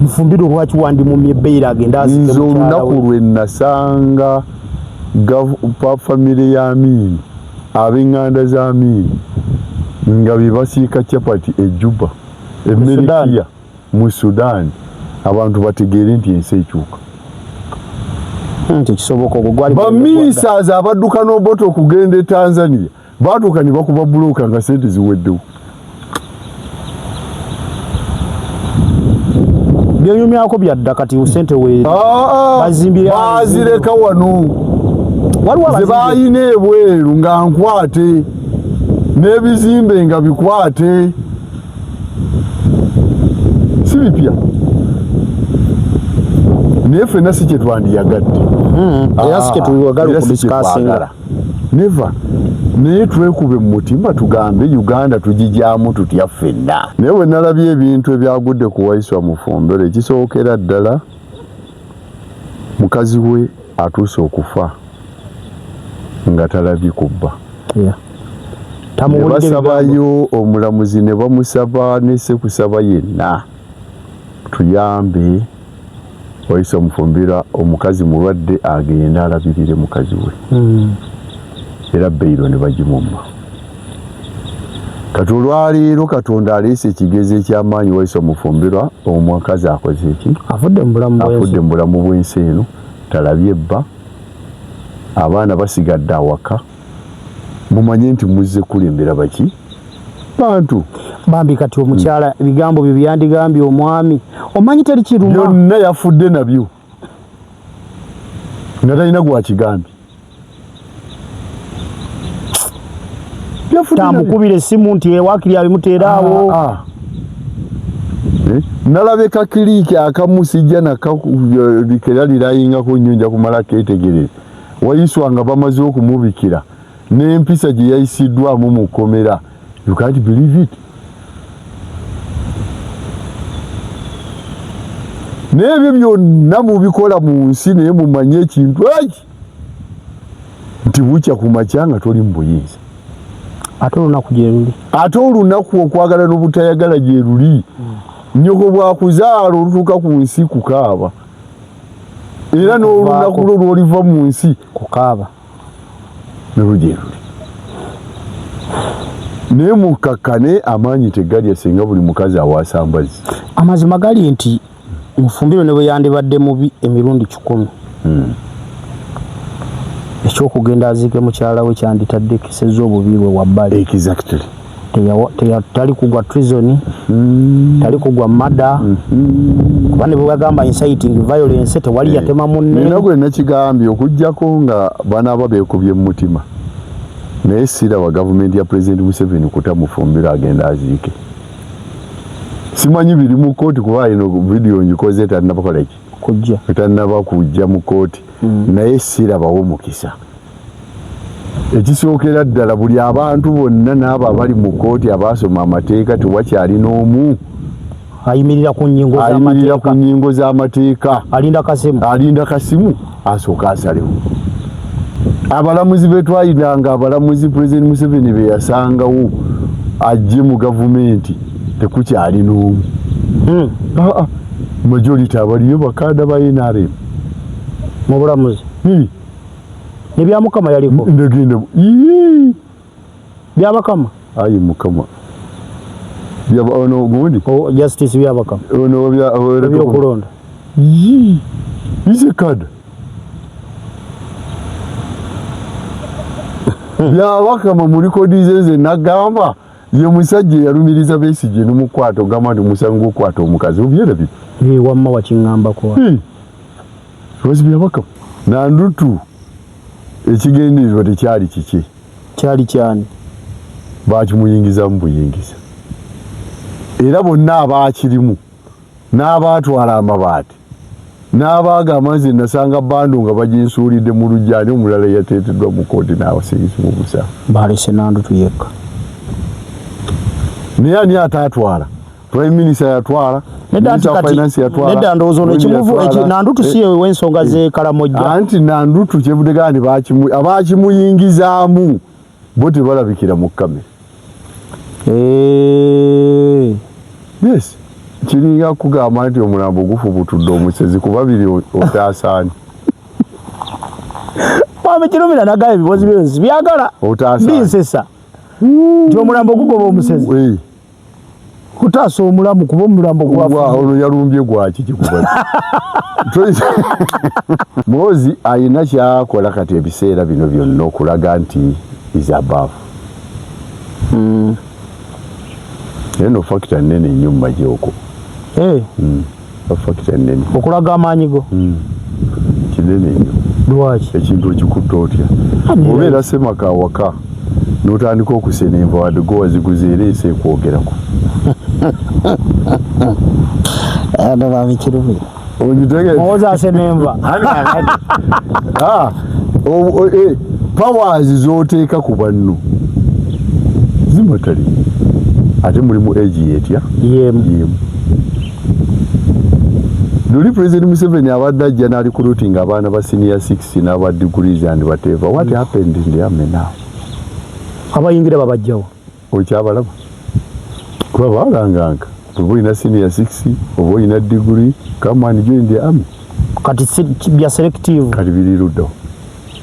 Mufumbiro lwaki wandimumye bbeera agenda azike Nze mukyala olunaku we? lwe nasanga famire ya Amini, ab'eŋŋanda za Amini nga be basiika capati e Juba, e Merikiya mu Sudan, abantu bategeere nti ensi ekyuka. Tekisoboka, ogwo gwali Baminisitaazi abadduka n'oboto okugenda e Tanzania baatuuka ne bakuba bulooka nga ssente ziweddewo. Byenyumyako byadda kati sente we bazimbira bazireka wano waliwo ze balina ebweru nga nkwate n'ebizimbe nga bikwate, si bipya, naye ffenna si kyetwandiyagadde. Era si kyetwagala okudiscussinga. Never. Naye twekube mu mutima tugambe Uganda tugijyamu tutya ffenna. Naye bwe nalabye ebintu ebyagudde ku Waiswa Mufumbiro, ekisookera ddala mukazi we atuuse okufa nga talabye kubba. Ne basabayo omulamuzi, ne bamusaba ne Ssekusaba yenna, tuyambe Waiswa Mufumbiro, omukazi mulwadde, agende alabirire mukazi we. Era beyiro ne bagimumma. Kati olwaleero Katonda aleese ekigezo ekyamaanyi. Waiswa Mufumbirwa omukazi akoze eki? Afudde mu bulamu bw'ensi. Afudde mu bulamu bw'ensi eno, talabye bba, abaana basigadde awaka. Mumanye nti muzze kulembera baki bantu. Bambi, kati omukyala ebigambo bye byandigambye omwami, omanyi teri kiruma. Byonna yafudde nabyo nga talina gwakigambye. Tamukubira essimu nti ewakiri abimuteeraawo. Nalabye kakiliiki akamu, sijja nakera lirayingako nnyo, nja kumala keetegereza. Waiswa nga bamaze okumubikira n'empisa gye yayisiddwamu mu kkomera, you can't believe it. Naye ebyo byonna mubikola mu nsi, naye mumanye ekintu eki nti bukya ku makya nga toli mu buyinza. Ate olunaku gye luli. Ate olunaku okwagala n'obutayagala gye luli. Nnyoko bwakuzaala olutuuka ku nsi kukaaba, era n'olunaku lwo lw'oliva mu nsi kukaaba nalwo gye luli. Naye mukakkane, amaanyi tegalya singa buli mukazi awaasa mbazzi. Amazima gali nti Mufumbiro ne bwe yandibadde mubi emirundi 100, ekyokugenda aziike mukyala we kyanditadde kisezza obubi bwe wabbali. Tali kugwa treason, tali kugwa murder, kuba ne bwebagamba inciting violence, tewali yatema munne. Nina gwe nakigambye, okuggyako nga banaaba beekubye mu mutima, naye siraba gavumenti ya Pulezidenti Museveni kuta Mufumbiro agenda aziike. Simanyi biri mu kooti, kuba ino vidiyo ngikoze tannaba ki kujja. Tannaba kujja mu kooti. Naye sirabawo mukisa. Ekisookera ddala, buli abantu bonna n'abo abali mu kooti abaasoma amateeka, tewakyali n'omu ayimirira ku nnyingo ayimirira ku z'amateeka. Nnyingo z'amateeka. Alinda kasimu. Alinda kasimu asooka asalewo. Abalamuzi be twayinanga, abalamuzi Pulezidenti Museveni be yasangawo ajje mu gavumenti, tekukyali n'omu. Ah, ah, majority abaliyo bakada ba NRM. Mu bulamuzi? Ne Byamukama yaliko. Ndagenda. Ii! Byabakama. Ayi Mukama. Byaba ono gundi. Oh, Justice Byabakama. Ono bya ebyokulonda. Yii! Ize kada. Byabakama mu likodi ze nze nagamba ye musajja eyalumiriza Besigye n'omukwata, ogamba nti omusango gw'okukwata omukazi obyerabira. Eh, wamma wakiŋŋambako. Lwaki Byabakama Nandutu ekigendererwa tekyali kiki? Kyali kyani? Bakimuyingizamu buyingiza, era bonna abaakirimu n'abaatwala amabaati n'abaagamba nze nasanga bando nga baginsuulidde mu luggya, ani omulala yateeteddwa mu kooti n'abasingisibwa omusango? Balese Nandutu yekka. Naye ani ataatwala? Prime Minister yatwala. Nedda, anti Minister of kati Finance yatwala. Nedda, ndowooza ono Gundi ekimuvu yatwala. Nandutu si w'ensonga z'e Kalamojja. Anti Nandutu kyevudde nti abakimuyingizaamu bo tebalabikira mu kamera. Yes. Kiringa kugamba nti omulambo gufubutudde omusezi ku babiri otaasaani. Mwami Kirumira nagamba ebibozi byo nsibyagala. Otaasaani. Binsesa. Nti omulambo gugoba omusezi. Eh. Kutaasa omulamu kuba omulambo gwafa. Ono yalumbye gwaki kikuba. Muhoozi alina kyakola kati ebiseera bino byonna okulaga nti is above. Eno factor nnene nnyo mu magye okwo. Hey. Factor nnene. Okulaga amaanyi go. Kinene nnyo. Lwaki? Ekintu okikutte otya? Obeera ssemaka awaka n'otandika okusena enva wadde gwe waziguze era ensi ekwogerako. Ano babikirumira. Ogitegedde? Muhoozi asena enva. Ah, powers z'oteeka ku banno zimatali ate mulimu age yetya Yemu. Yemu. Luli President Museveni abadde ajja n'arecruiting abaana ba senior 6 n'aba degrees and whatever. What happened in the army now? Abayingira babajjawo. Okyabalaba? Kuba baalanganga oba olina senior 6 oba olina degree, come and join the army. Kati bya selective. Kati biri luddawo.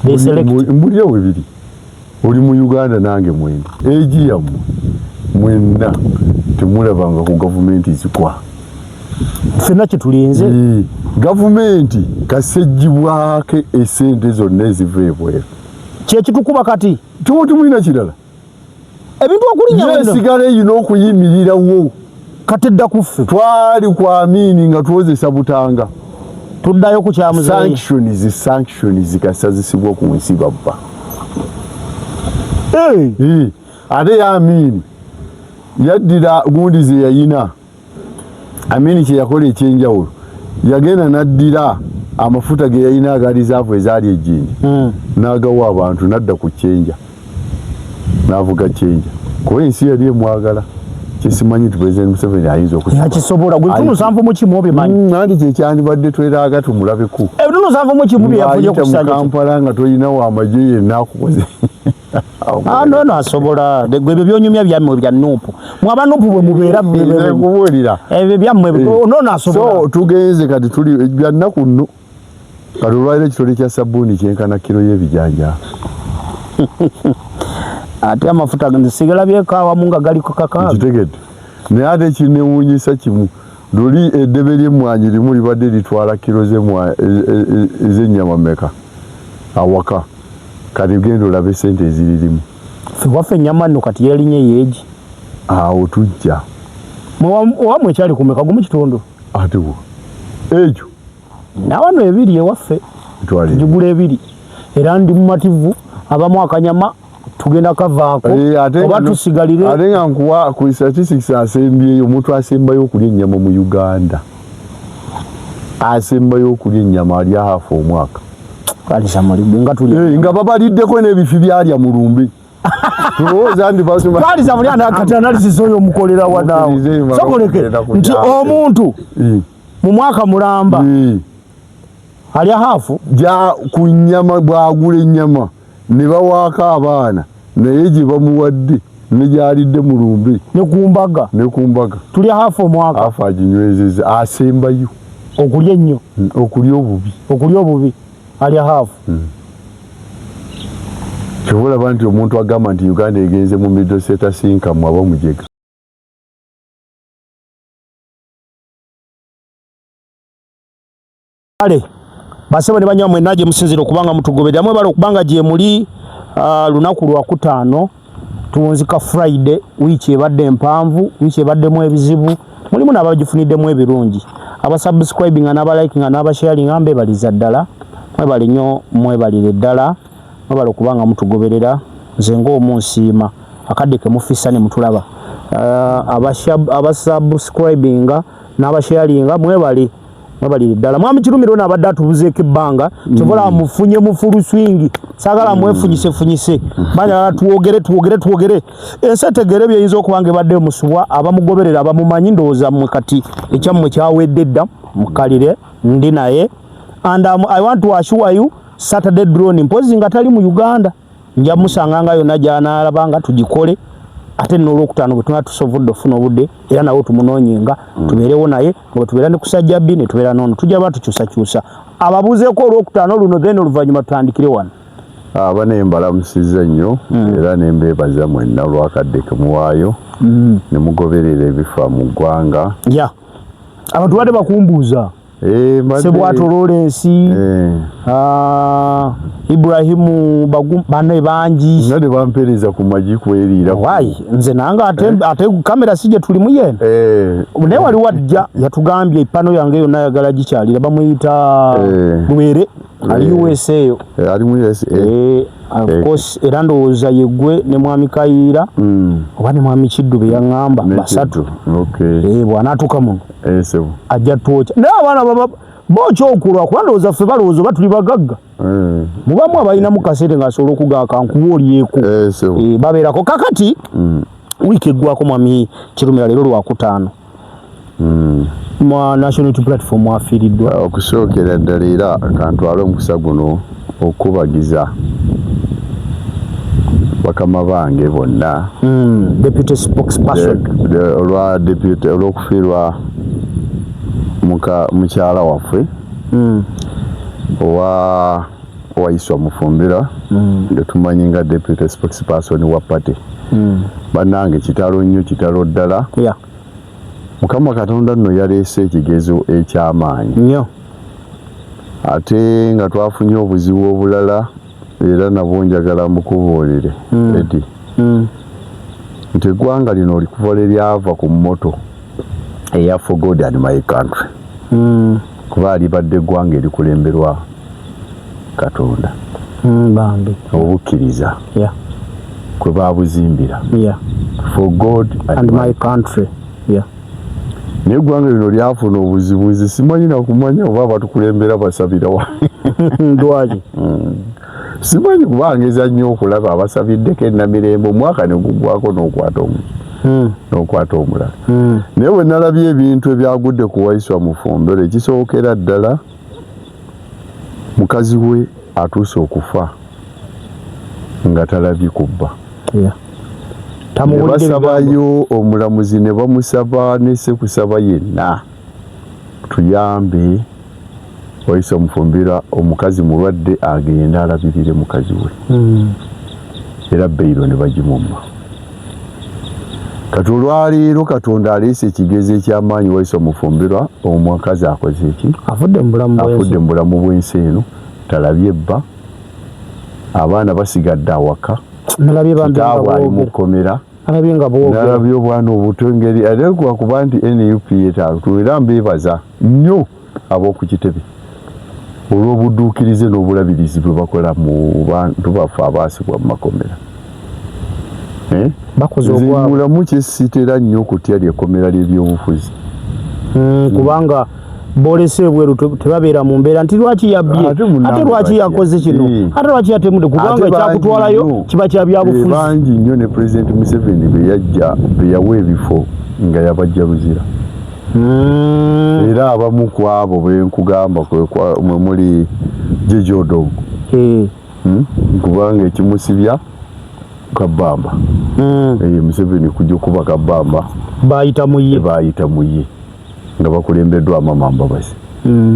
They select. Mbulira we biri. Oli mu Uganda nange mwendi. Age yammwe mwenna temulabanga ku gavumenti zikwa. Ffenna kye tulinze. Gavumenti kasejjibwako esente zonna eziva ebweru. Kyekitukuba kati. Tuba tumulina kirala. Ebintu okulinnya wano. Yesigala eyina okuyimirirawo. Kati dda ku ffe. Twali ku Amini nga twozesa butanga. Tuddayo ku kya muzeeyi. Sanctions, sanctions kasazisibwa ku nsi babba. Hey. Ate ya Amini yaddira gundi ze yayina. Amini kye yakola ekyenjawulo yagenda n'addira amafuta ge yalina aga reserve ezaali ejjinja n'agawa abantu n'adda ku kyenja n'avuga kyenja kuba ensi yali emwagala. Kyesimanyi nti President Museveni ayinza okusobola. Yakisobola. Gwe ebitundu 71 obimanyi. Anti kye kyandibadde tweraaga tumulabeko. Ebitundu 71 bye yafunye ku Ng'ayita mu kisanja kye. Kampala nga tolinawo amagye yenna akukoze. Ah, no, no, asobola. Gwe ebyo by'onyumya byammwe bya Nuupu. Mwe aba Nuupu bwe mubeera Nze nkubuulira. Ebyo byammwe, no, no, asobola. So tugenze kati tuli bya nnaku nno. Kati olwaliro ekitole kya sabbuuni kyenkana kiro y'ebijanjaalo. Ate amafuta nsigalabyeko awamu nga gali ku kakaaga. Nkitegedde. Naye ate kinewuunyisa kimu, luli eddebe ly'emmwanyi limu libadde litwala kiro ez'ennyama mmeka awaka. Kati genda olabe ssente eziririmu. Ffe waffe ennyama nno kati yalinye yeegi. Awo tujja. Owammwe ekyali ku mmeka? Gumu kitundu. Ate wo ekyo. Nawano ebiri ewaffe. Twalire. Tugigula ebiri. Era ndi mumativu abamu akanyama tugenda kavaako oba tusigalire. Ate nga nkuwa ku statistics asembyeyo omuntu asembayo okulya ennyama mu Uganda. Asembayo okulya ennyama alya hafu omwaka. Alisa mulidde nga tulya. Nga babaliddeko n'ebifi byalya mu lumbe. Tulowooza nti basoma. Twaliza muli ana kati analysis oyo omukolera wa naawe. Mukkirize mala Sokoleke okukolera ku nti byaffe. omuntu mu mwaka mulamba alya hafu ja ku nnyama bw'agula ennyama ne bawaako abaana naye gye bamuwadde ne gy'alidde mu lumbe ne ku mbaga. Ne ku mbaga. Tulya hafu omwaka. Hafu aginywezezza asembayo. Okulya ennyo. Okulya obubi. Okulya obubi alya hafu. Kyova olaba nti omuntu agamba nti Uganda egenze mu middle status income aba mujega. Kale basebo ne banywa mwenna gye musinziira okubanga mutugoberera, mwebale okubanga gye muli. Lunaku lwa kutaano tuwunzika Friday, wiiki ebadde empanvu, wiiki ebaddemu ebizibu, mulimu n'abagifuniddemu ebirungi. Abasubscribinga n'abalikinga n'abasharinga mbebaliza ddala, mwebale nnyo, mwebalire ddala, mwebale okubanga mutugoberera. Nze ng'omu nsiima akadde ke mufissa ne mutulaba. Abasubscribinga n'abasharinga mwebale, mwebalire ddala. Mwami Kirumira ono abadde atubuzeeko ebbanga, kyova olaba mufunye mu full swing. Saagala mwefunyisefunyise, banyala twogere, twogere, twogere. Ensi etegeere byeyinza okuba nga ebadde emusubwa. Abamugoberera abamumanyi ndowooza mmwe kati ekyammwe kyawedde dda, mukalire ndi naye. And I want to assure you Saturday drone mpozi nga tali mu Uganda nja musanga nga yonna gy'anaalaba nga tugikole. Ate n'olwokutaano bwe tunaba tusobodde okufuna obudde era nawe tumunoonyenga tubeerewo naye, nga bwe tubeera ne kusajja bbi ne tubeera n'ono, tujja ba tukyusakyusa. Ababuuzeeko olwokutaano luno, then oluvannyuma tutandikire wano. Aba ne mbalamusizza nnyo era ne mbeebaza mwenna olwakadde kemuwaayo ne mugoberera ebifa mu ggwanga. Ya, abantu badde bakumbuuza. Sebwato Lawrence, Ibrahimu Bagum, banne bangi. Nga ne bampeereza ku magi kweriira. Wayi nze nange ate kamera si gye tulimu yena. Naye wali wajja yatugambye epano yange yonna ayagala gikyalira, bamuyita Lwere, ali USA eyo. Ali mu USA. Of course, era ndowooza yeggwe ne mwami Kayiira oba ne mwami Kiddu be yaŋŋamba basatu. Bw'anaatuuka muno ajja twokya, naye abaana baba bookya okulwa, kuba ndowooza ffe balowooza oba tuli bagagga. Mubamu abalinamu kasente ng'asobola okugaaka nkuwa olyeko. Babeerako. Kakati wiiki eggwako, mwami Kirumira, leero lwakutaano, mwa National Unity Platform afiiriddwa. Okusookera ddala era kantwale omukisa guno okubagiza bakama bange bonna. Deputy spokesperson. Olwa deputy, olw'okufiirwa mukyala waffe owa Waiswa Mufumbira, nga tumanyi nga deputy spokesperson wa party. Bannange, kitalo nnyo, kitalo ddala. Mukama Katonda nno yaleese ekigezo eky'amaanyi nnyo. Ate nga twafunye obuzibu obulala, era nabwo njagala mukubuulire, Edi, nti eggwanga lino likuva lwe lyava ku motto eya "For God and my country", kuba libadde eggwanga erikulemberwa Katonda, Bambi. obukkiriza kwe babuzimbira, "For God and, and my country", yeah. Naye eggwanga lino lyafuna obuzibu, nze simanyi nakumanya oba abatukulembera basabira wa. Ndwaki? Simanyi, kuba ngeza nnyo okulaba abasabiddeko enamirembe, omwaka ne gugwako n'okwata n'okwata omulala. Naye bwe nalabye ebintu ebyagudde ku Waiswa Mufumbero, ekisookera ddala, mukazi we atuuse okufa nga talabye kubba. Ne Tamuwulidde bigambo. Basabayo omulamuzi, ne bamusaba ne sekusaba yenna, tuyambe Waiswa Mufumbira, omukazi mulwadde, agende alabirire mukazi we. Era beyiro ne bagimumma. Kati olwaleero Katonda aleese ekigezo ekyamaanyi. Waiswa Mufumbirwa omukazi akoze eki? Afudde mu bulamu bw'ensi. Afudde mu bulamu bw'ensi eno, talabye bba, abaana basigadde awaka. Nalabye bambi nga Kitaabwe ali mu boogera. kkomera. Nalabye nga boogera. Nalabye obwana obuto engeri, ate lwakuba nti NUP yetaaga. Era mbeebaza nnyo ab'oku kitebe olw'obudduukirize n'obulabirizi bwe bakola mu bantu baffe abaasibwa mu makomera. Eh? Bakoze Nze ogwabwe. mulamu kyesitera nnyo okutya lyekkomera ly'ebyobufuzi. Kubanga bolese ebweru tebabeera mu mbeera nti lwaki yabbye, Ate munnange, ate lwaki batya. yakoze kino, ate lwaki yatemudde, kubanga Ate bangi ekyakutwalayo nnyo. kiba kya byabufuzi. Bangi nnyo ne President Museveni be yajja, be yawa ebifo, nga yabajja Luzira. Era abamu ku abo be nkugamba mwe muli Jeje Odongo. Kubanga ekimusibya kabamba. Museveni kujja okuba kabamba. Bayita mu ye. Bayita mu ye nga bakulembeddwa Amama Mbabazi.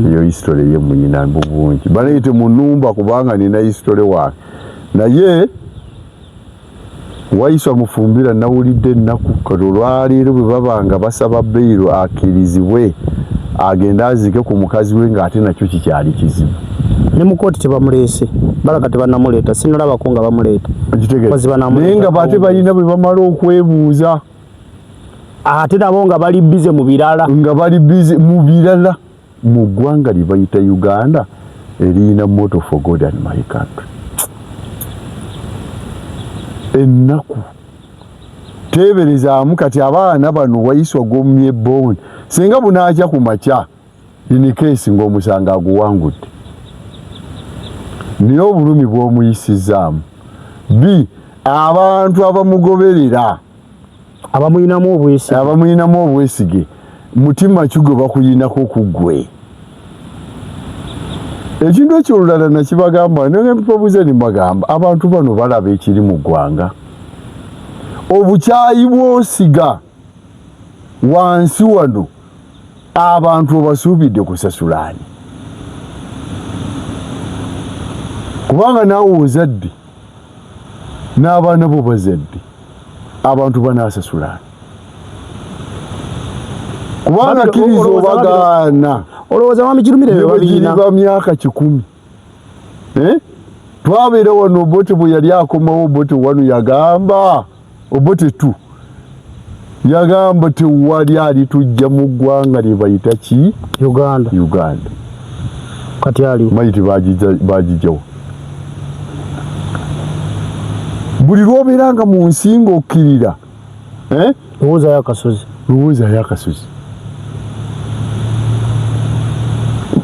Eyo history ye munyina bubungi baleete mu numba, kubanga nina history wange. Naye Waiswa Mufumbira nawulidde ennaku. Kati olwaleero bwe baba nga basaba beyiro akkirizibwe agende azike ku mukazi we, ng'ate nakyo kikyali kizibu. Ne mu kooti tebamuleese, balaka tebannamuleeta, sinalabako nga bamuleeta. Okitegeera? Kozi banamuleeta. Naye nga bate balina bwe bamala okwebuuza. Ate nabo nga bali busy mu birala. Nga bali busy mu birala mu ggwanga lye bayita Uganda eriyina motto "For God and my country". Ennaku, teeberezaamu kati abaana bano Waiswa gomye bond, singa bunaakya ku makya in case ng'omusango aguwangudde, naye obulumi bw'omuyisizaamu b abantu abamugoberera, abamuyinamu obwesige, abamuyinamu obwesige, mutima ki gwe bakuyinako ku ggwe? Ekintu ekyo olulala nakibagamba, nebabuuza, nimbagamba abantu bano balaba ekiri mu ggwanga. Obukyayi bw'osiga wansi wano abantu obasuubidde kusasula ani? Kubanga naawe ozadde n'abaana bo bazadde, abantu banaasasula ani? Kubanga kkiriza obagaana. Olowooza Mwami Kirumira ebyo babirina? Myaka 100. Eh? Twabeera wano Obote bwe yali akomawo, Obote wano yagamba, Obote tu yagamba tewali alitujja mu ggwanga lye bayita ki? Uganda. Uganda. Kati aliwo. Mayiti bagijjawo. Buli lw'obeera nga mu nsi ng'okkirira, eh? Lowoozayo akasozi. Lowoozayo akasozi.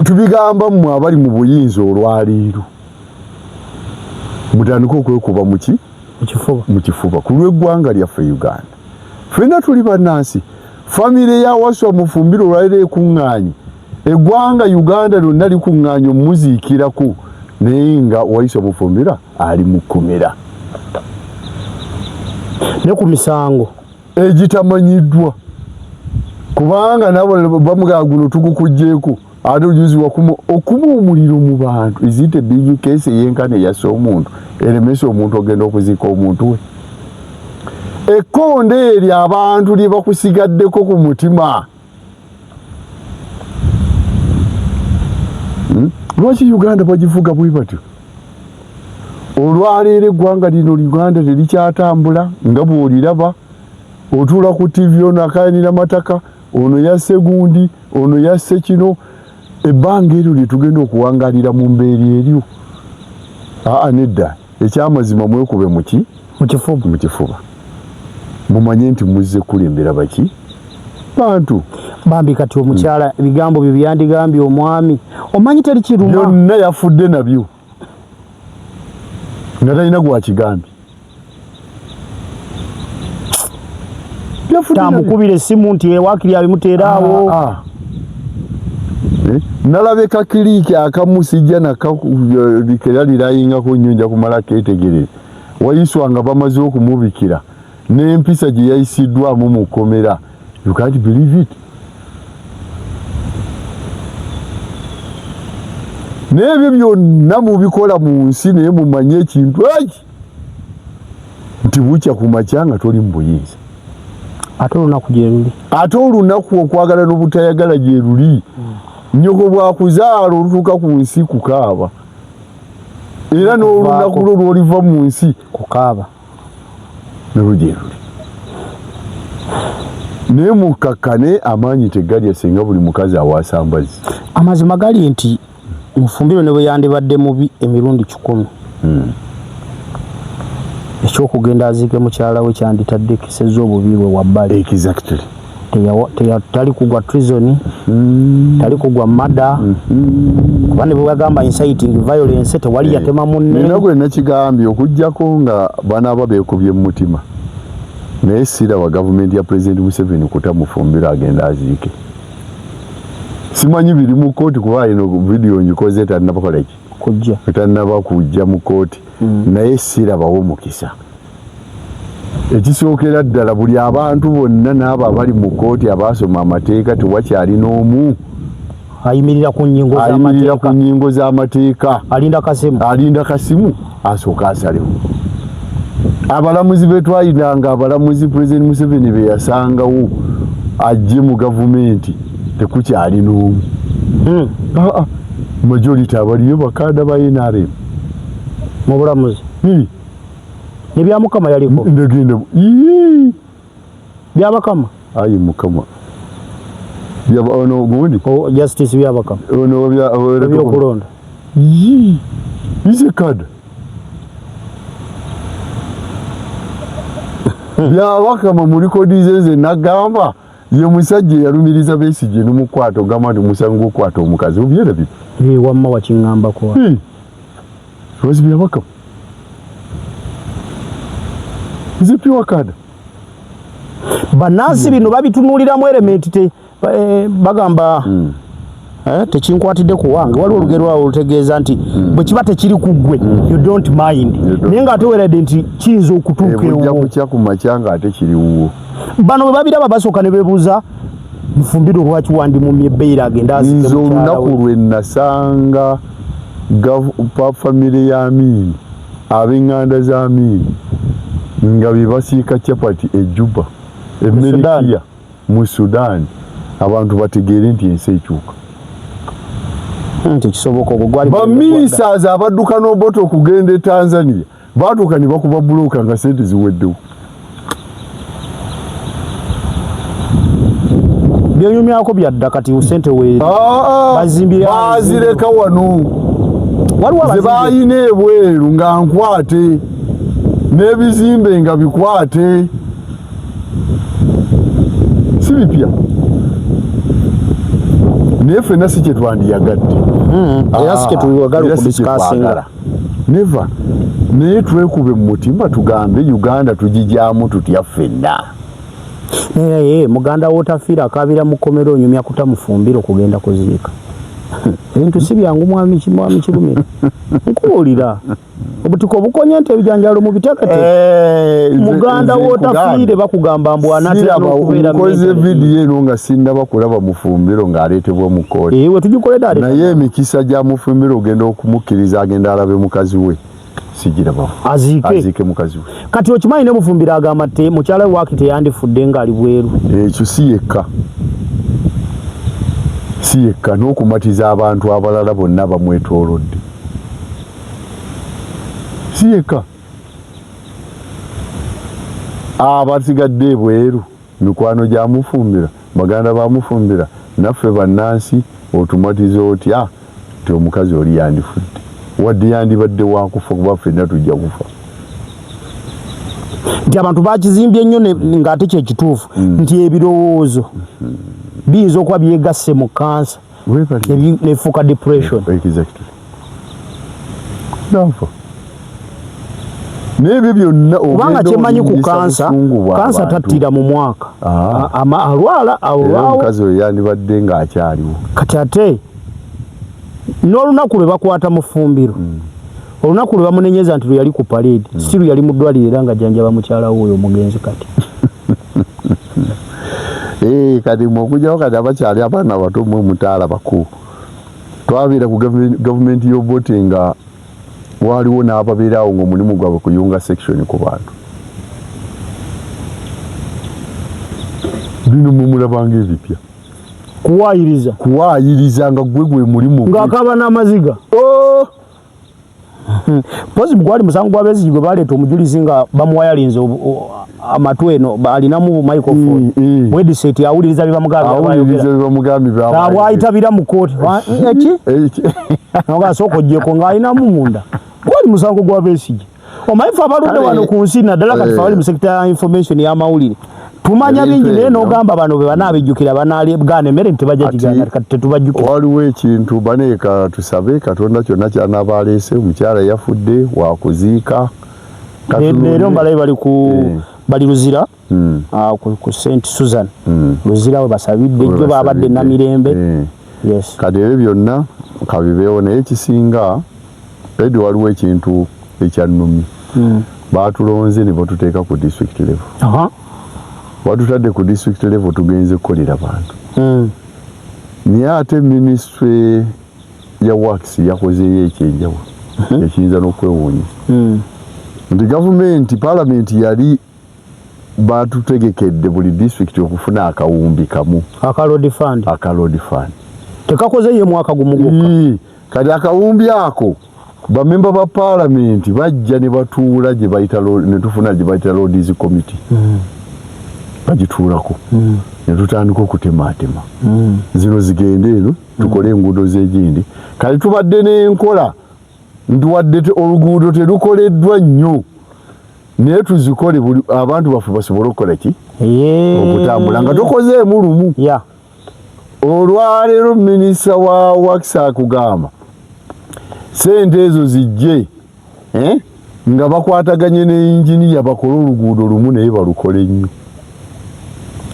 Tubigamba mmwe abali mu buyinza olwaleero, mutandike okwekuba muki? Mu kifuba ku lw'eggwanga lyaffe Uganda. Ffenna tuli bannansi. Famire ya Waswa Mufumbiro olwaleero ekuŋŋaanye, eggwanga Uganda lyonna likuŋŋaanye omuziikirako, naye nga Waiswa Mufumbiro ali mu kkomera ne ku misango egitamanyiddwa, kubanga nabo bamugamba guno tugukuggyeeko, ate ojuzi wakuma okuma omuliro mu bantu. Is it a big case eyenkana eyassa omuntu eremesa omuntu ogenda okuziika omuntu we? Ekkonde eryo abantu lye bakusigaddeko ku mutima. Lwaki Uganda bagivuga bwe batyo? Olwaleero eggwanga lino Uganda terikyatambula nga bw'oliraba. Otuula ku TV, ono akayanira mataka, ono yasse gundi, ono yasse kino. Ebbanga eryo lye tugenda okuwangalira mu mbeera eryo? Aa, nedda. Ekyamazima mwekube muki? Mu kifuba. Mumanye nti muzze kukulembera baki? Bantu. Bambi kati omukyala ebigambo bye byandigambye omwami, omanyi teri kiruma. Byonna yafudde nabyo nga talina gwakigambye. Tamukubira essimu nti ewakiri abimuteeraawo. Nalabye kakiriiki akamu sijja nakakeralirayingako nnyo, nja kumala keetegereza. Waiswa nga bamaze okumubikira n'empisa gye yayisiddwamu mu kkomera, you can't believe it. N'ebyo byonna mubikola mu nsi, naye mumanye ekintu eki nti bukya ku makya nga toli mu buyinza. Ate olunaku gye luli. Ate olunaku okwagala n'obutayagala gye luli. Nnyoko bw'akuzaala olutuuka ku nsi kukaaba, era n'olunaku lwo lw'oliva mu nsi kukaaba nalwo gye luli. Naye mukkakkane, amaanyi tegalya singa buli mukazi awaasa mbazzi. Amazima gali nti Mufumbiro ne bwe yandibadde mubi emirundi 100, ekyokugenda aziike mukyala we kyanditadde kisezza obubi bwe wabbali. Exactly. Tali kugwa treason, tali kugwa murder, kuba ne bwe bagamba inciting violence tewali yatema munne. Nina gwe nakigambye okuggyako nga banaaba beekubye mu mutima, naye siraba gavumenti ya Pulezidenti Museveni kuta Mufumbiro agenda aziike. Simanyi biri mu kkooti, kuba eno vidiyo ngikoze tannaba kola ki? Kujja. Tannaba kujja mu kkooti, naye sirabawo mukisa. Ekisookera ddala buli abantu bonna n'abo abali mu kkooti abaasoma amateeka tewakyali n'omu ayimirira ku nnyingo ayimirira ku nnyingo z'amateeka. Alinda kasimu. Alinda kasimu asooka asalewo. Abalamuzi be twayinanga, abalamuzi Pulezidenti Museveni be yasangawo ajje mu gavumenti tekukyali n'omu. Majority abaliyo bakada ba NRM. Mu bulamuzi. Ne Byamukama yaliko. Ndagenda. Byabakama. Ayi Mukama. Byaba ono gundi. Oh, Justice Byabakama. Ono bya ebyokulonda. Ize kada. Byabakama mu likodi ze nze nagamba ye musajja eyalumiriza Besigye n'omukwata ogamba nti omusango gw'okukwata omukazi obyerabira. Wamma wakiŋŋambako. Lwazi Byabakama. Is it pure card? Bannansi bino babitunuuliramu elementi te bagamba Eh, tekinkwatidde ku wange. Waliwo olugero awo olutegeeza nti bwe kiba tekiri ku ggwe, you don't mind, naye ng'ate weeradde nti kiyinza okutuuka Bujja ewuwo. kukya ku makya ng'ate kiri wuwo. Bano bwe babiraba basooka ne beebuuza, Mufumbiro lwaki wandimumye bbeera agende azike Nze mukyala olunaku we? lwe nasanga famire ya Amiini, ab'eŋŋanda za Amiini nga be basiika capati e Juba, e Merikiya mu Sudan, abantu bategeere nti ensi ekyuka. Tekisoboka, ogwo gwali Baminisitaazi abadduka n'Obote okugenda e Tanzania baatuuka ne bakuba bulooka nga sente ziweddewo. Byonyumyako byadda, kati sente we Ah, Bazimbye bazireka wano. Waliwo Ze abazimbye bayina ebweru nga nkwate n'ebizimbe nga bikwate, si bipya, naye ffenna si kyetwandiyagadde. Era si kyetwagala Era si okudiscussinga. kyetwagala. Never, naye twekube mu mutima tugambe Uganda tugijyamu tutya ffenna. Naye muganda wotafiira akaabira mu kkomera, onyumya kutamufumbira okugenda kuziika. Ebintu si byangu, mwami Kirumira, nkubuulira obutiko obukonya nti ebijanjalo mu bitekete. Muganda wotafiire bakugamba mbu anaatera Siraba n'okubeera nkoze mentally. Vidiyo eno nga sinnaba kulaba Mufumbiro ng'aleetebwa mu kkooti. Eh, we tugikoledde ate. Naye emikisa gya Mufumbiro ogenda okumukkiriza agenda alabe mukazi we sigirabawo. Aziike. Aziike mukazi we. Kati okimanyi ne Mufumbiro agamba te mukyala we waaki teyandifudde ng'ali bweru. Ekyo si yekka, si yekka, n'okumatiza abantu abalala bonna bamwetoolodde, si yekka, abasigadde ebweru, mikwano gya Mufumbira, baganda bamufumbira, naffe bannansi, otumatiza otya nti omukazi oli yandifudde, wadde yandibadde wakufa, kuba ffenna tujja kufa. Nti abantu bakizimbye nnyo ng'ate kyekituufu nti ebirowoozo biyinza okuba byegasse mu kansa Weebale. Nefuuka depression. Exactly. Nafa. N'ebyo byonna Kubanga ogenda kyemanyi ku olinnyisa kansa, busungu bwa kansa bantu. tattira mu mwaka. Ah. Alwala Era alwawo. omukazi oyo yandibadde ng'akyaliwo. Kati ate n'olunaku lwe bakwata Mufumbiro, olunaku lwe bamunenyeza nti lwe yali ku parade, still yali mu ddwaliro era nga jjanjaba mukyala we oyo omugenzi kati. Eh, kati mwe okujjawo kati abakyali abaana bato mwe mutaala bakulu, twabeera ku gavumenti y'Obote nga waaliwo n'ababeeraawo ng'omulimu gwabwe kuyunga section ku bantu. Bino mwe mulabanga ebipya. Kuwaayiriza. Kuwaayiriza nga gwe gwe mulimu gwe. Ng'akaaba n'amaziga. Oh! Mpozi gwali musango gwa Besigye gwe baleeta omujulizi nga bamuwayalinze amatu eno alinamu microphone, headset, awuliriza bye bamugambye. Awuliriza Abayogera. bye bamugambye by'abayogera. Bw'ayitabira mu kooti eki Eki? Nga asooka oggyeko ng'alinamu munda. Gwali musango gwa Besigye. Omanyi ffe abaludde wano ku nsi, naddala kati fe abali mu sector ya information y'amawulire, tumanya Ebintu bingi, naye ebyo. n'ogamba bano bwe banaabijjukira banagaana emmere nti tebajja Ati- gigaana, kati tetubajjukira. Waliwo ekintu baneeka, tusabe Katonda kyonna kyanaaba aleese. Omukyala yafudde, wakuziika. Leero mbalabe bali ku bali Luzira, ku St Susan Luzira we basabidde jjo, babadde Namirembe. Yes. Kati ebyo byonna kabibeewo, naye ekisinga edi waliwo ekintu ekyannumi. Baatulonze ne batuteeka ku district level. Batutadde ku district level, tugenze kukolera bantu, naye ate ministry ya works yakozeeyo ekyenjawulo ekiyinza n'okwewuunyisa nti gavumenti, palamenti yali batutegekedde buli disitulikiti okufuna akawumbi kamu. Aka road fund. Aka road fund. Tekakoze ye mwaka gumu gwokka. Ii, kati akawumbi ako bamemba ba palamenti bajja ne batuula gye bayita ne tufuna gye bayita roads committee, bagituulako ne tutandika okutemaatema zino zigende eno tukole enguudo z'egindi. Kati tubadde n'enkola nti wadde oluguudo terukoleddwa nnyo, naye tuzikole buli abantu baffe basobole okukola ki? Okutambula nga tokozeemu lumu. Olwaleero minisita wa works akugamba sente ezo zijje, eh? Nga bakwataganye ne inginiya bakole oluguudo lumu, naye balukole nnyo.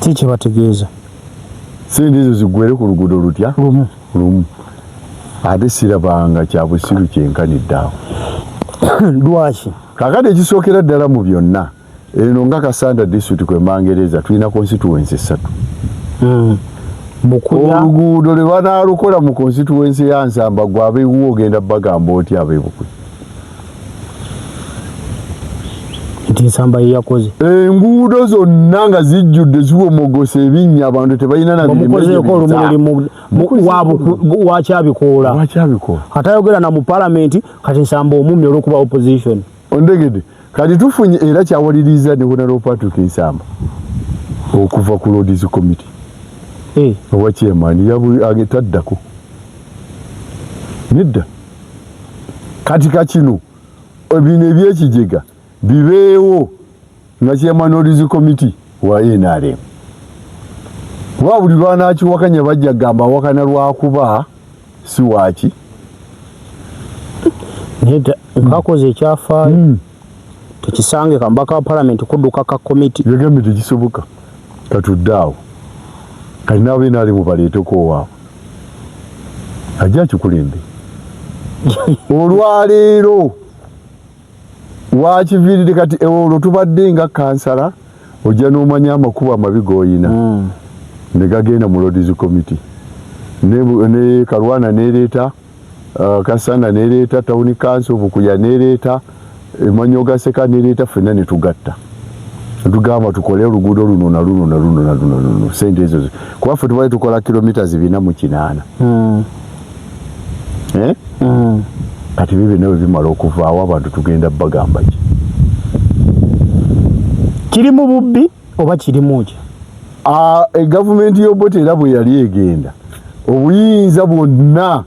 Ki kyebategeeza? Sente ezo ziggwere ku luguudo lutya? Lumu. Lumu ate sirabanga kya busiru kyenkanidde awo. Lwaki? Kakati ekisookera ddala mu byonna, eno nga Kasanda district kwe mbangereza tulina constituency essatu. Oluguudo lwe banaalukola mu constituency ya Nsamba, gwe ab'ewuwo ogenda bagamba otya ab'e Bukuya? Nti Nsamba ye yakoze. Enguudo zonna nga zijjudde ziwomogosa ebinnya, abantu tebalina na birime gye Bamukozeeko olumu biyita. luli wakyabikoola. Lwakyabikola. Atayogera na mu palamenti kati Nsamba omummi olw'okuba opposition. Ondegedde? Kati tufunye era kyawaliriza ne Honorable Patrick Nsamba okuva ku Roads Committee. Owa chairman taddako nedda. Kati kakino bino ebyekijega bibeewo nga chairman Roads Committee wa NRM, kuba buli lwanakiwakanya bajja kugamba awakana lwakuba si waaki. Nedda, nkakoze ekyafaayo. Tekisange kambaka wa palamenti kudduka ka komiti. Yagambye tekisoboka, katudde awo. Kati n'aba NRM baleeteko owaabwe ajja akikulembe. Olwaleero wakiviiridde kati olwo tubadde nga kansala ojja n'omanya amakubo amabi g'oyina ne gagenda mu Roads Committee ne Kalwana nereeta Kasanda nereeta, Town Council Bukuya nereeta, Manyogaseka nereeta, ffenna ne tugatta tugamba tukole oluguudo luno na luno na luno na luno luno. Sente ezo kuba ffe tubadde tukola kilometers 408. Eh? Kati bibyo byonna bwe bimala okuvaawo, abantu tugenda bagamba ki? Kiri mu bubbi oba kirimu ki? Ah, gavumenti y'Obote era bwe yali egenda, obuyinza bwonna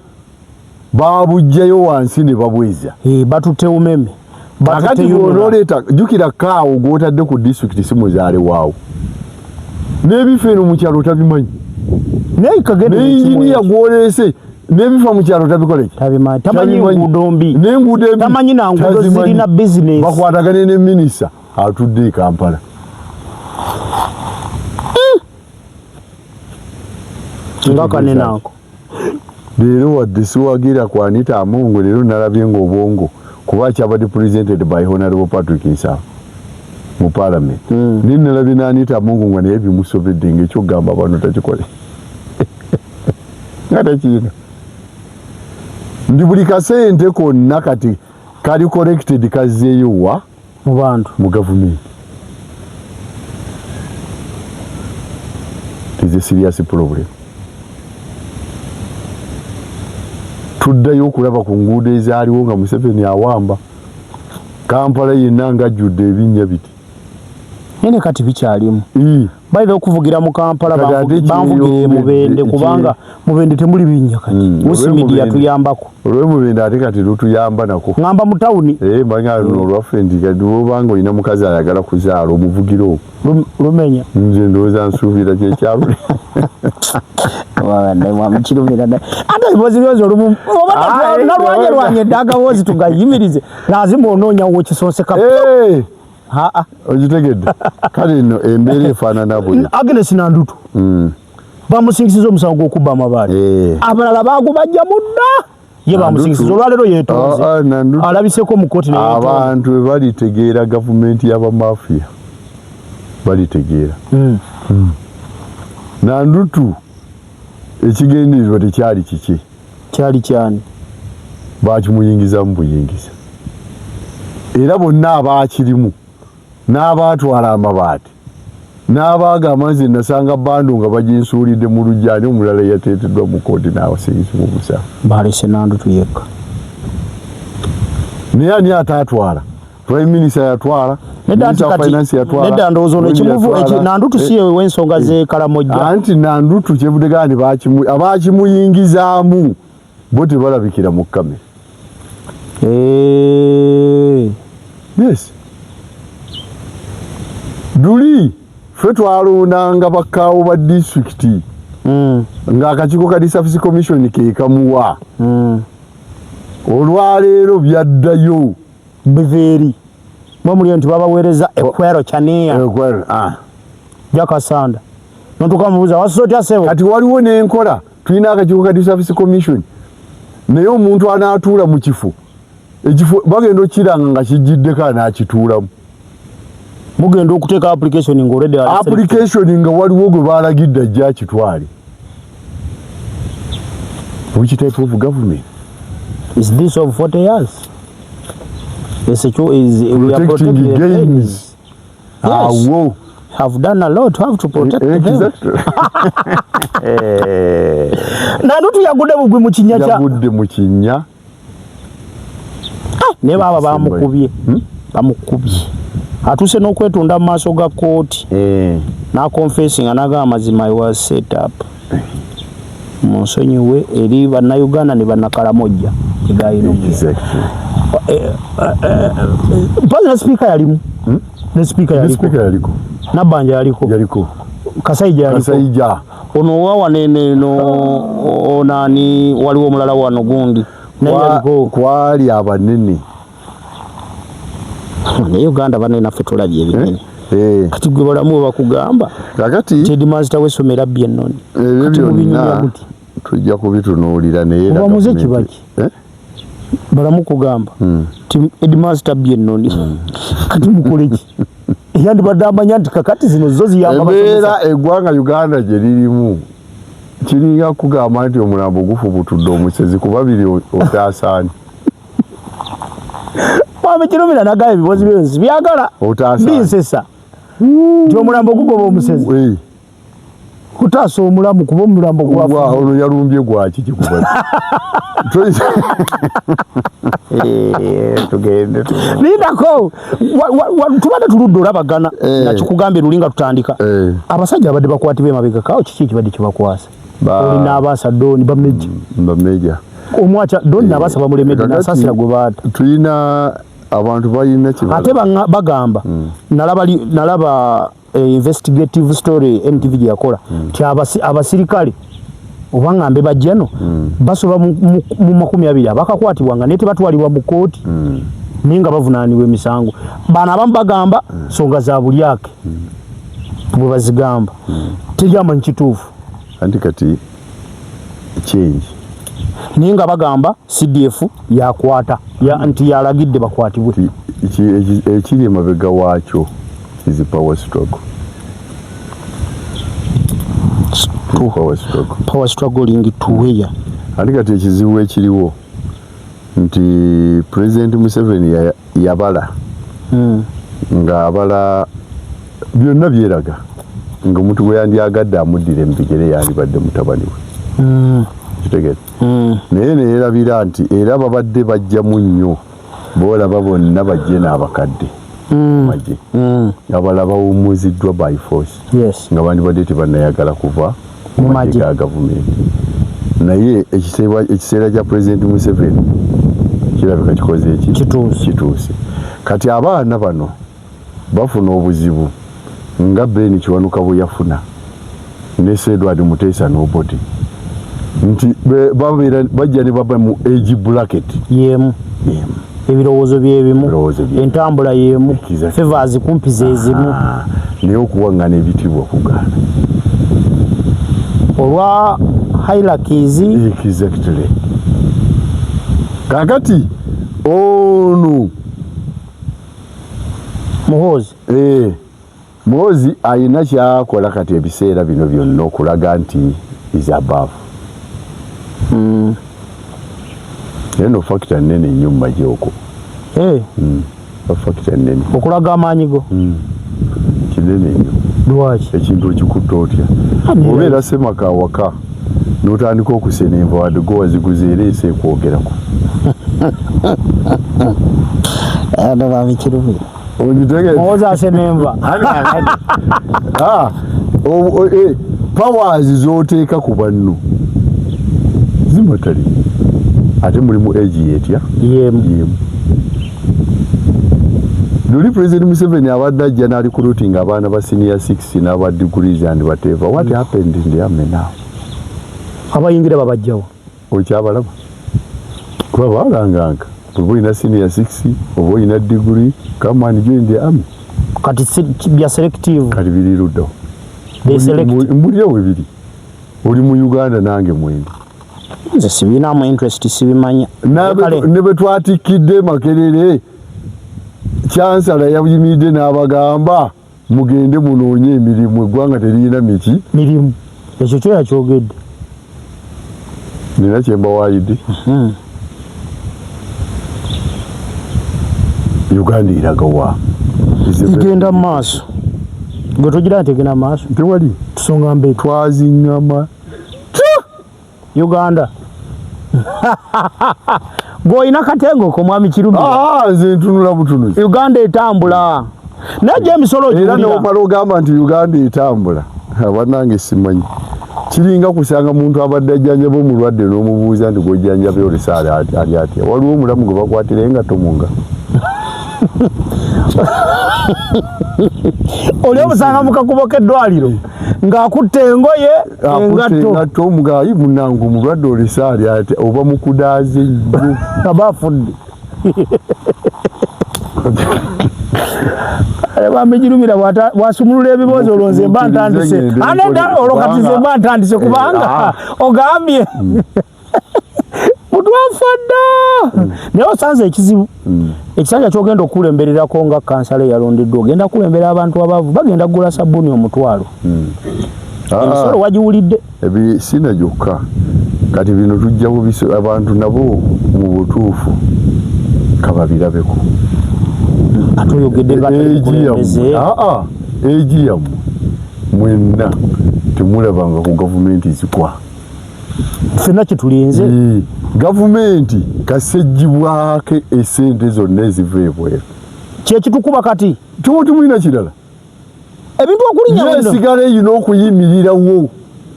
babuggyayo wansi ne babweza. Eh, batutte umeme. Kakati bw'onooleeta, jjukira kaawo gw'otadde ku disitulikiti si muzaale waawo, n'ebifo eno mu kyalo tabimanyi. Naye kagende. Ne inginiya gw'oleese n'ebifa mu kyalo tabikola ki? Tabimanyi, tamanyi. Tabimanyi. Nguudo mbi. N'enguudo embi Tamanyi na nguudo tazimanyi. zirina business. Bakwatagane ne minisita atudde e Kampala. Nga kanene ako. Leero wadde siwagira ku Anita Amongo, leero nalabye ng'obwongo kuba kyabadde presented by Honorable Patrick Nsamba mu parliament. Naye nalabye ne Anita Amongo nga naye bimusobedde, ng'ekyokugamba bano takikole nga takiina ndi buli kasente konna kati kali collected kazzeeyo wa? Mu bantu. Mu gavumenti. Is a serious problem. Tuddayo okulaba ku nguudo ezaaliwo nga Museveni awamba Kampala yenna ng'ajjudde ebinnya biti. Naye ne kati bikyalimu. Bayinza okuvugira mu Kampala. Kati ate Banvugira e Mubende, kubanga Mubende temuli binnya kati. Usimidi yatuyambako. Olw'emubende ate kati lutuyamba nako. Ŋŋamba mu tawuni. Eh, mbanga luno olwaffe nti kati bw'obanga olina mukazi ayagala kuzaala, omuvugira okwo. Lumenya. Nze ndowooza nsuubira kyekyalule. Kirumira ate ebibozi byozi olumu oba nalwanye lwanye dda agaboozi tugayimirize, lazima onoonya wekisonseka. Aa. Okitegedde? Kale nno embeera efaanana bwe. Agnes Nandutu bamusingisiza omusango gw'okubba amabaati. Abalala bagubajja mudda, ye bamusingisiza. Olwaleero yeetonze. Ah, ah, Nandutu. Alabiseko mu kooti neyeetonze. Abantu bwe balitegeera gavumenti y'abamafiya balitegeera. Nandutu ekigendererwa tekyali kiki. Kyali kyani? Bakimuyingiza mu buyingiza, era bonna abaakirimu n'abaatwala amabaati n'abaagamba nze nasanga bando nga baginsuulidde mu luggya, ani omulala yateeteddwa mu kooti n'asingisibwa omusango? Balese Nandutu yekka. Naye ani ataatwala? Prime minister yatwala. Nedda, anti Minister of kati finance yatwala. Nedda, ndowooza ono Gundi ekimuvu yatwala. Nandutu si yewe w'ensonga z'e Kalamojja. Anti Nandutu kyevudde ni abakimuyingizaamu bo tebalabikira mu kamera. Yes, luli ffe twalondanga bakaawo ba disitulikiti ng'akakiiko ka Resurfacing Commission ke kamuwa. Olwaleero byaddayo. Biva eri mwe muliyo nti babaweereza ekwero kyaniya. Ekwero, ah. Jakasanda notuka mubuuza wasuza otya sebo. Kati waliwo n'enkola. Tulina akakiiko ka Service Commission, naye omuntu anaatuula mu kifo, ekifo bagenda okukiranga nga kijjiddeko, anaakituulamu? Mugenda okuteeka application nga already ali selected. Application nga waliwo gwe balagidde ajja akitwale. Which type of government is this of 40 years? The secure is we are protecting protecting the gains. gains. Yes. Awo Have done a lot, have to protect them. Exactly. Nandutu yagudde bugwi mu kinnya kya Yagudde mu kinnya. Naye baaba bamukubye. Bamukubye, atuuse n'okwetunda mu maaso ga kooti n'aconfessinga n'agamba, "Amazima, I was set up, munsonyiwe eri Bannayuganda ne Bannakalamojja." Kigayino. Mpazi ne sipiika yalimu, ne sipiika Ne yaliko. Speaker yaliko. Nabbanja yaliko. Yaliko. Kasaija yaliko. Kasaija. Ono owawa neno onani, waliwo omulala wano gundi naye yaliko. Kwali abanene. Naye Uganda banne naffe tulabye ebinene. Kati gwe balamu bwe bakugamba Kakati headmaster w'essomero abbye ennoni. Ebyo Kati mubinyumya byonna buti. tujja kubitunuulira, naye era Oba muze gavumenti- kibaki? Eh? Balamu kugamba ti headmaster abbye ennoni, kati mukole ki? Eyandibadde amanya nti kakati zino zo ziyamba Embeera abasomesa. eggwanga Uganda gye lirimu kiringa kugamba nti omulambo gufubutudde omusezi ku babiri, otaasaani? Mwami Kirumira nagamba ebibozi byo byagala Otaasa. binsesa nti omulambo gugoba omusezi kutaasa omulamu, kuba omulambo gwafa. Ono yalumbye gwaki kikuba? Tugende. Lindako. Tubadde tuludde olabagana. Nakikugambye luli nga tutandika. Abasajja abadde bakwatibwa emabega kawo, kiki ekibadde kibakwasa? Oli n'abaasa Doni bameja. Bameja. Omwaca Doni n'abaasa bamulemedde. Kakati Nasasira gwe baata. Tulina abantu balina kibala. Ate bagamba nalaba investigative story NTV gye yakola nti abasirikale oba ngambe bajjano basoba mu 20 abakakwatibwa nga naye tebatwalibwa mu kooti, naye nga bavunaanibwa emisango. Bano abamu bagamba nsonga za bulyake bwe bazigamba, teri amanyi kituufu. Anti kati change. Naye nga bagamba CDF yakwata nti yalagidde bakwatibwe. Ekiri emabega waakyo is power struggle. Power struggle. Power struggling to where? Ate kati ekizibu ekiriwo nti President Museveni yabala ng'abala byonna byeraga ng'omuntu gwe yandyagadde amuddire mu bigere yandibadde mutabani we. Kitegeera? Naye neyerabira nti era babadde bajjamu nnyo, boolaba bonna bajje n'abakadde magye abalala bawummuziddwa by force nga bandibadde tebannayagala kuva Mu mu magye magye. ga gavumenti. Naye ekiseera kya President Museveni kirabika kikoze eki? Kituuse. Kituuse. Kati abaana bano bafuna obuzibu nga Ben Kiwanuka bwe yafuna ne Sir Edward Muteesa n'Obote, nti babeera bajja ne baba mu age bracket yemu. Yemu. Ebirowoozo byebimu. Ebirowoozo byebimu. Entambula yemu. Favors kumpi zezimu. Ah, naye okuwaŋŋana ebitiibwa kugaana. Olwa hierarchies. Exactly. Kakati ono Muhoozi. Eh, Muhoozi ayina kyakola kati ebiseera bino byonna okulaga nti is above. Naye no factor nene nnyo mu magye okwo. Factor nene. Okulaga amaanyi go. Kinene nnyo. Lwaki? Ekintu okikutta otya? Obeera semaka awaka n'otandika okusena enva, wadde go waziguze, era ensi ekwogerako. Ano babikirumira. Ogitegedde? Muhoozi asenenva. Ah, powers z'oteeka ku banno zimatali, ate mulimu age yetya? Yemu. Yemu. Luli President Museveni abadde ajja n'arecruiting abaana ba senior 6 n'aba degrees and whatever. What happened in the army now? Abayingira babajjawo. Okyabalaba? Kuba balanganga oba olina senior 6 oba olina degree, come and join the army. Kati bya selective. Kati biri luddawo? They select. Mbulira we biri. Oli mu Uganda nange mwendi. Nze sibirinamu interest, sibimanya. Ne bwe twatikkidde Makerere, Chancellor yayimiridde n'abagamba mugende munoonye emirimu, eggwanga teririna miki mirimu. Ekyo kyo yakyogedde. Nina kyembawaayidde. Uganda eragawa? Igenda mu maaso. Gwe togira nti egenda mu maaso? Tewali. Tusonga mbeetu. Twaziŋŋama. Uganda gw'olina katengo ko mwami Kirumira. Ah, nze ntunula butunuzi. Uganda etambula naye gye emisolo Era ogiwulira. Nomala ogamba nti Uganda etambula, bannange simanyi, kiringa kusanga muntu abadde ajjanjaba omulwadde n'omubuuza nti gwojjanjaba olesa ali atya? Waliwo omulamu gwe bakwatira engatto mu ngalo. Oli omusanga mu kakubo k'eddwaliro ng'akutte engoye akutte engatto. Engatto omugayi munange omulwadde olesa ali atya? Oba mukudaaze nnyo. Aba afudde. Bambi Kirumira bw'asumulula ebiboozi olwo nze mba Mukkirize ntandise. ngende Aneda nkole, olwo kati nze mba ntandise kubanga ogambye mutwafa dda, naye osanze ekizibu ekisanja kyogenda okukulembererako nga kansala eyalondeddwa, ogenda kukulembera abantu abaavu bagenda kugula sabbuuni 10,000. Emisolo wagiwulidde. Ebi sina gyokka kati bino tujja bubiso abantu nabo mu butuufu kababirabeko. Ate oyogedde nga atali Egi mukulembeze. yammwe, aa, egi yammwe mwenna temulabanga ku gavumenti zikwa. Ffenna kyetulinze. Gavumenti kasejjibwako esente zonna eziva ebweru. Kyekitukuba kati. Tuba tumulina kirala. Ebintu okulinnya wano. Yesigala erina okuyimirirawo.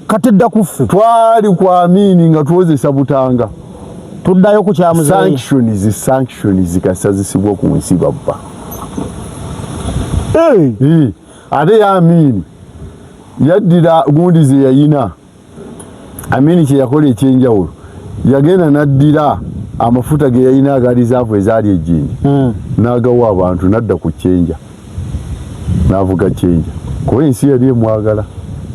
Kati edda ku ffe. Twali ku Amini nga twozesa butanga. Tuddayo ku kya muzeeyi. Sanctions, sanctions kasazisibwa ku nsi babba. Ate ya Amini yaddira gundi ze yayina. Amini kye yakola ekyenjawulo, yagenda n'addira amafuta ge yalina aga rizaavu ezaali ejjinja n'agawa abantu, n'adda ku kyenja n'avuga kyenja kuba ensi yali emwagala.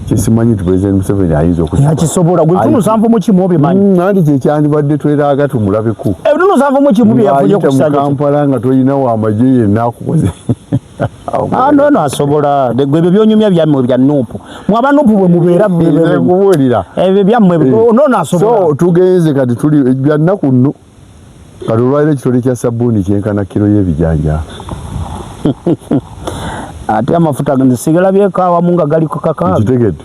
Kyesimanyi nti President Museveni ayinza okusobola. Yakisobola gwe ebitundu 71 obimanyi. Anti kyekyandibadde tweraaga tumulabeko. Ebitundu 71 bye yafunye ku Ng'ayita mu kisanja kye. Kampala nga tolina wamagye yenna akukoze. Ah, no, no, asobola. Gwe ebyo byonyumya byammwe bya Nuupu. Mwe aba Nuupu bwe mubeera Nze nkubuulira. Ebyo byammwe, no, no, asobola. So tugenze kati tuli bya nnaku nno. Kati olwaliro ekitole kya sabbuuni kyenkana kiro y'ebijanjaalo. Ate amafuta nze sigalabyeko awamu nga gali ku kakaaga. Nkitegedde.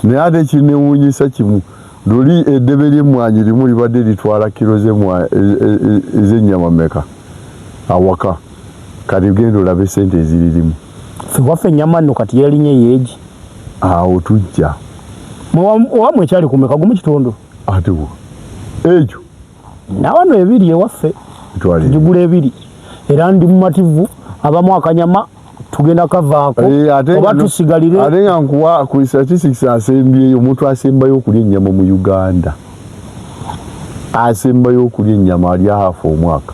Naye ate ekinewuunyisa kimu, luli eddebe ly'emmwanyi limu libadde litwala kiro ez'ennyama mmeka awaka? Kati genda olabe sente eziririmu. Ffe waffe ennyama nno kati yalinye yeegi. Awo tujja. Owamwe ekyali kumeka? Gumu kitundu. Ate wo ekyo. Nawano ebiri ewaffe. Mitwalo ebiri. Tugigula ebiri. Era ndi mumativu, abamu akanyama tugenda kavaako. Ate oba nga tusigalire. Ate nga nkuwa ku statistics asembyeyo, omuntu asembayo okulya ennyama mu Uganda, asembayo okulya ennyama alya hafu omwaka.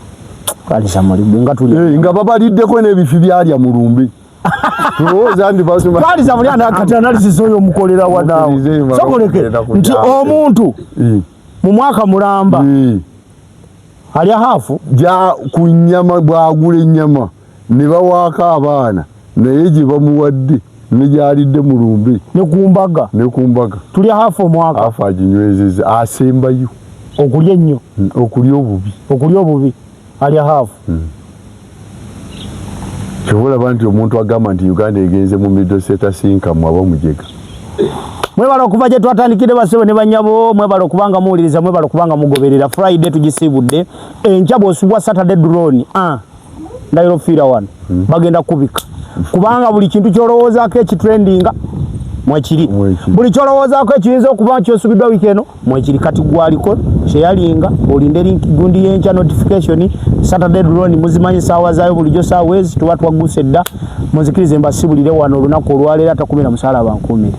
Kalisa muligwe nga tulya. Nga babaliddeko n'ebifi byalya mu lumbe. Tulowooza nti basoma. Kalisa muli ana kati analysis oyo omukolera wa naawe. Mukkirize mala Sokoleke okugenda ku nti kyalo. omuntu mu mwaka mulamba alya hafu. Ja ku nnyama bw'agula ennyama ne bawaako abaana naye gye bamuwadde ne gy'alidde mu lumbe. Ne ku mbaga. Ne ku mbaga. Tulya hafu omwaka. Hafu aginywezezza asembayo. Okulya ennyo. Okulya obubi. Okulya obubi alya hafu. Kyova olaba nti omuntu agamba nti Uganda egenze mu middle status income aba mujega. Mwebale okuva gye twatandikidde bassebo ne bannyabo, mwebale okuba nga muwuliriza, mwebale okuba nga mugoberera. Friday tugisiibudde, enkya bw'osubwa Saturday drone, ndayiro ofiira wano, bagenda kubika. Kubanga buli kintu ky'olowoozaako ekitrendinga mwekiri. Mwekiri. Buli ky'olowoozaako ekiyinza okuba kyosubiddwa wiiki eno mwekiri. Kati gwaliko kyeyalinga olinde link gundi y'enkya notification. Saturday drone muzimanyi saawa zaayo bulijjo saawa ezi tuba twagguse dda. Munzikirize mbasibulire wano olunaku olwaleero atakumira musaala abankuumire.